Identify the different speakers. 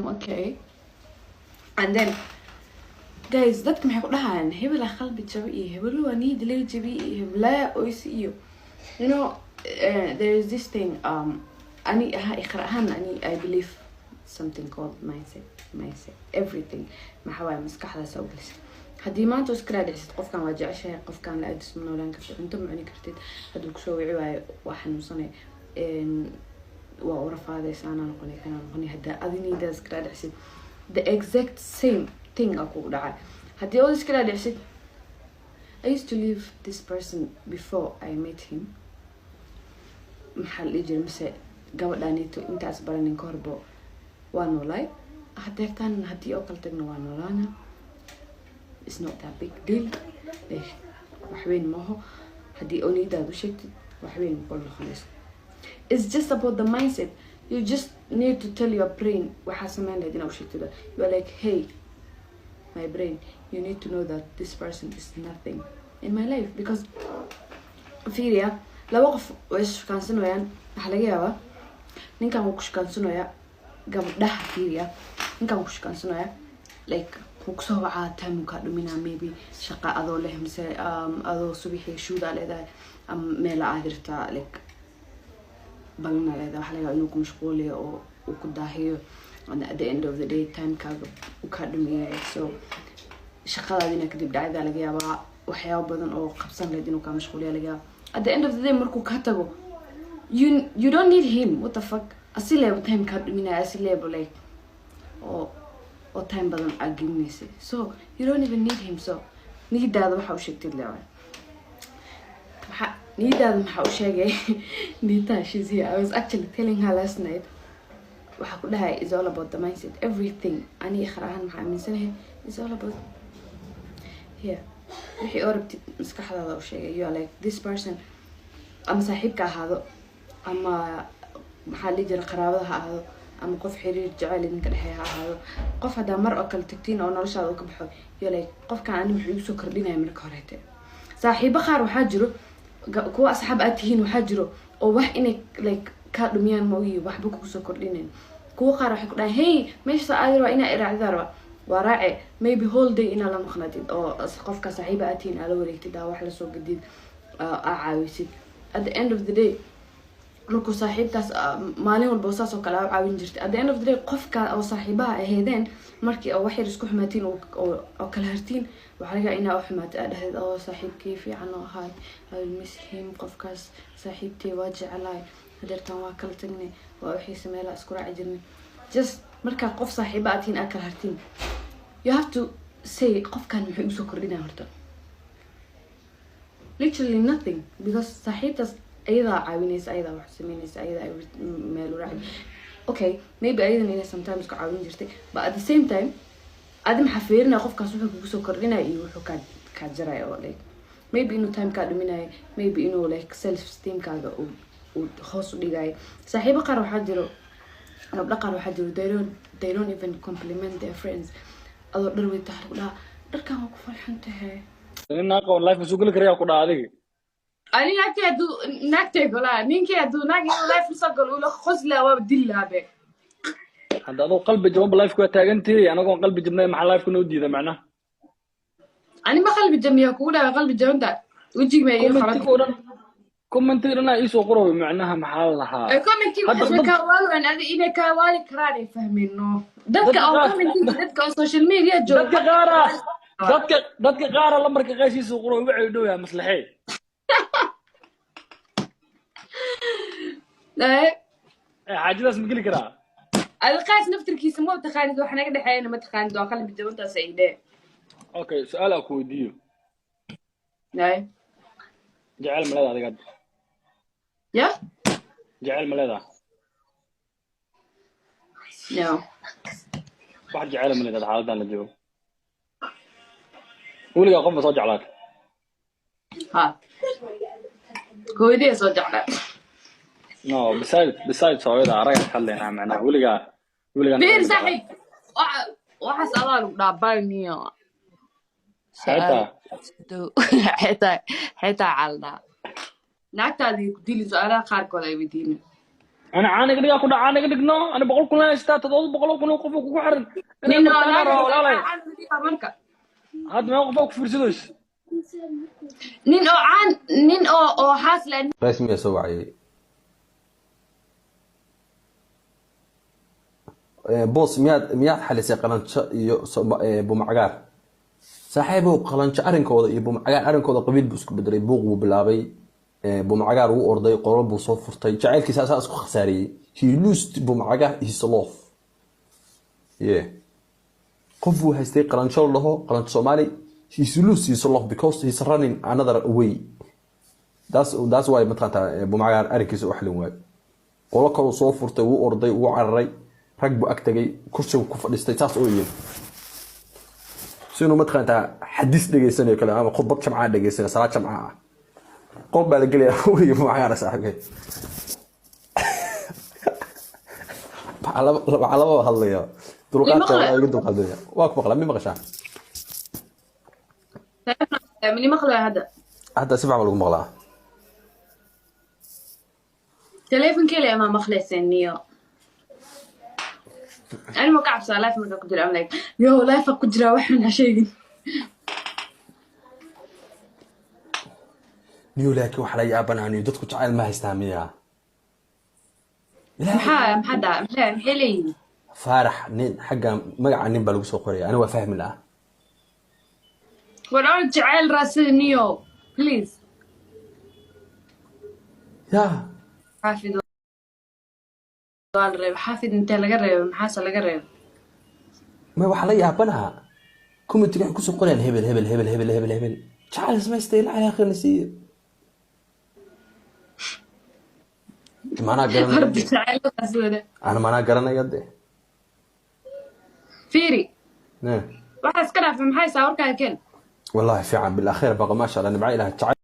Speaker 1: Okay, and then guys, dadka maxay ku dhahayaan? Hebela qalbi jabi iyo hebelo waa niyada laga jabi iyo heblaya oysi iyo there is this thing. Ani aha, Iqra ahaan, ani I believe something called mindset. Mindset, everything. Maxaa waaye? Maskaxdaas u gelisa. Haddii maanta iska dhaadhicisid qofkan waa jeceshahay, qofkan la aadis ma noolaan kartid, cunto ma cuni kartid, hadduu kusoo wici waayo waa xanuunsanay, waa u rafaadaysaana noqonay, kana noqonay. Haddaa adi niyadaada iska dhaadhicisid, the exact same thing aa kugu dhacay. Haddii ood iska dhaadhicisid, "I used to leave this person before I met him," maxaa la dhihi jiray, mise gabadhaanito intaas baranin ka horbo waa noolaay, hadeertaan haddii oo kala tagna waa noolaana, it's not that big deal, like waxweyn maaho. Haddii oo niyadaada u sheegtid, waxweyn makula noqonayso. It's just about the mindset. You just need to tell your brain waxaa sameyn lahayd inaa u sheegtid. You are like, "Hey, my brain, you need to know that this person is nothing in my life." Because fiiriya, laba qof way ishukaansanayaan. Waxaa laga yaabaa ninkan wuu ku shukaansanaya gabadhaha. Fiiriya, ninkan wuu ku shukaansanaya, like wuu kusoo wacaa, time kaa dhuminaa, maybe shaqa adoo leh mise adoo subixii shuudaa leedahay ama meela aad irtaa, like balana leedahay. Waxaa laga yaabaa inuu ku mashquuliyo oo uu ku daahiyo, and at the end of the day timekaaga uu kaa dhumiyay. So shaqadaada inaa kadib dhacdaa laga yaabaa, waxyaabo badan oo qabsan lahayd inuu kaa mashquuliya laga yaaba. At the end of the day markuu kaa tago, you don't need him. What the fuck? Asileeba time kaa dhuminaya, asileeba like oo time badan aa gelinaysay, so you don't even need him. So niyadaada waxa u sheegtid leewaay. Maxaa niyadaada maxaa u sheegay? Nita, she's here. I was actually telling her last night, waxaa ku dhahay is all about the mindset, everything. Ani Iqra ahaan maxaa aaminsanahay? Is all about here. Wixii oo rabtid maskaxdaada u sheegay. You are like, this person, ama saaxiibka ahaado, ama maxaa la dhihi jira, qaraabada ha ahaado, ama qof xiriir jecel idinka dhexeeya ha ahaado, qof haddaa mar oo kale tagtiin oo noloshaada uu ka baxo, you're like, qofkan ani muxuu igu soo kordhinaya? Marka horeete saaxiibo qaar waxaa jiro, kuwa asxaab aad tihiin waxaa jiro oo wax inay like kaa dhumiyaan ma ogi, waxba kugu soo kordhinayn. Kuwa qaar waxay ku dhahay, "Hey, meesha aadi rabaa, inaa iraacdida rabaa." Waa raace, maybe whole day inaa la maqnaatid oo qofka saaxiiba aad tihiin aa la wareegtid, aa wax lasoo gadid, aa caawisid. At the end of the day markuu saaxiibkaas maalin walba saas oo kale aa u caawin jirtay, at the end of the day qofka oo saaxiibaha aheedeen markii oo wax yar isku xumaatiin oo kala hartiin, waxaa laga yaabaa inaa u xumaatay, aa dhahdeed, "Oo saaxiibkii fiican oo ahaay, I will miss him. Qofkaas saaxiibtay waa jecelahay, hadeertaan waa kala tagnay, waa wixiisa meelaa isku raaci jirnay." Just markaa qof saaxiiba aad tihiin aa kala hartiin, you have to say, "Qofkan muxuu igu soo kordhinaya horta?" Literally nothing, because saaxiibtaas ayadaa caawinaysa, ayadaa wax sameynaysa, ayadaa meel u raaci. Okay, maybe ayadan inay sometimes ku caawin jirtay, but at the same time adi maxaa fiirinaya? Qofkaas wuxuu kugu soo kordhinaya iyo wuxuu kaa jaraya, oo like maybe inuu time kaa dhuminayo, maybe inuu like self esteemkaaga uu hoos u dhigayo. Saaxiibo qaar waxaa jiro, gabdho qaar waxaa jiro, they don't even compliment their friends. Adoo dhar weyta waxa lagu dhahaa, "Dharkan waa ku farxan tahay."
Speaker 2: Nin naag qaban live ma soo geli karaya ku dhaha adiga?
Speaker 1: Ani naagtay hadduu, naagtay golaa, ninkii hadduu naag inuu live lasoo galo ula qoslaa, waaba dili lahaa be.
Speaker 2: Hadda adoo qalbi jabanba live waa taagantihi, anagoon qalbi jabnay maxaa live noo diida macnaha?
Speaker 1: Ani ma qalbi jabniya kugu dhawa? Qalbi jabanta wejiga ma iga qaban.
Speaker 2: Commentiga oo dhan, commentiga dhan aa iisoo qorooy macnaha, maxaa la lahaa?
Speaker 1: Ay commentiga
Speaker 2: Hadda
Speaker 1: waxay kaa waaluwan adi inay kaa waali karaan ay fahmeen, no? Dadka oo commentiga, dadka oo social media jooga.
Speaker 2: Dadka qaara, dadka qaara lambarka qayshiisa qorooy, waxay dhow yahay maslaxee.
Speaker 1: Ee.
Speaker 2: Eh, xaajadaas ma geli karaa?
Speaker 1: Adi qaas naftirkiisa ma taqaanid, wax naga dhexeeyana ma taqaanid, waa qalbi jabantaas ay dhee.
Speaker 2: Okay, su-aal aan ku weydiiyo.
Speaker 1: Ay.
Speaker 2: Jecel ma leedahay adiga hadda?
Speaker 1: Ya?
Speaker 2: Jecel ma leedahay?
Speaker 1: No.
Speaker 2: Wax jecel ma leedahay? Xaaladan la joogo weligaa qof ma soo jeclaatay?
Speaker 1: Ha, hooyadii soo jeclaa.
Speaker 2: No, besides hooyada, araga ka hadlaynaa macnaha, weligaa
Speaker 1: Fiir saaxiib, waxaas adaa lagu dhaabayniyo.
Speaker 2: Xitaa?
Speaker 1: Xitaa caldhaa naagtaadii ku dili su-aalaha qaarkood ay weydiinin.
Speaker 2: Ana caan iga dhigaa ku dhac, caan iga dhigno. Ana 100,000 haystaa, 700,000 oo qof oo kugu xiran inay
Speaker 1: Nin oo
Speaker 2: bartaan
Speaker 1: naag
Speaker 2: rabo, walaalay.
Speaker 1: caan marka.
Speaker 2: Hadda mee qof oo ku fiirsadoys?
Speaker 1: Nin oo caan, nin oo xaas leh.
Speaker 3: Qays miyaa soo wacayay? Boos, miyaad xalisay qalanjo iyo bumacagaar? Saaxiibow, qalanjo arrinkooda iyo bumacagaar arrinkooda qabiil buu isku bedelay, buuq buu bilaabay. Bumacagaar wuu orday, qolo buu soo furtay, jacaylkiisa asaa isku khasaariyey. He lost bumacagaar his love. Yeah, qof buu haystay qalanjo la dhaho, qalanjo Soomaali. He's lose his love because he's running another way. That's why mataqaantaa bumacagaar arrinkiisa u xalin waayo. Qolo kaluu soo furtay, wuu orday, wuu cararay, rag buu ag tagay, kursigu ku fadhiistay, saas oo yiri si inuu mataqaantaa xadiis dhegeysanayo kale ama khudbad jamcaa dhegeysanayo, salaad jamca ah. Qol baa la gelaya weligii bumacagaar, saaxiibkay. Waxaa laba hadlaya dulqaadka.
Speaker 1: Maqla.
Speaker 3: Waa iga dulqaadaya, waa ku maqlaa, mi maqashaa?
Speaker 1: Mini maqlaya hadda?
Speaker 3: Hadda si fiican baa lagu maqlaa.
Speaker 1: Teleefonkeyga ma maqlayseen niyo? Ani ma ka cabsaa live markaa ku jira. I'm like, yo, live ku jira, waxaan ha sheegin.
Speaker 3: Niyo, laakiin waxaa la yaabanaa, niyo, dadku jacayl ma haystaa miyaa?
Speaker 1: Maxaa daa maxay leeyihiin?
Speaker 3: Faarax nin xagga magaca nin baa lagu soo qoraya, ani waa fahmi lahaa.
Speaker 1: War orod jacayl raadsada niyo, please.
Speaker 3: Ya.
Speaker 1: Xaafid waa la reebay. Xaafid intee laga reebay? Maxaase laga reebay?
Speaker 3: Ma waxaa la yaabanaha commentiga waxay kusoo qorayaan hebel, hebel, hebel, hebel, hebel, hebel jacayl samaystay, ilaa akhirna siiyo. Maanaa garanaya.
Speaker 1: Horta jacayl raadsada.
Speaker 3: Ana maanaa garanaya de.
Speaker 1: Fiiri.
Speaker 3: Ne.
Speaker 1: Waxaa iska dhaafay, maxay saa warkaaga keen?
Speaker 3: Wallahi fiican, bilakhiir baqa, maasha Allah, nimca ilaah jacayl.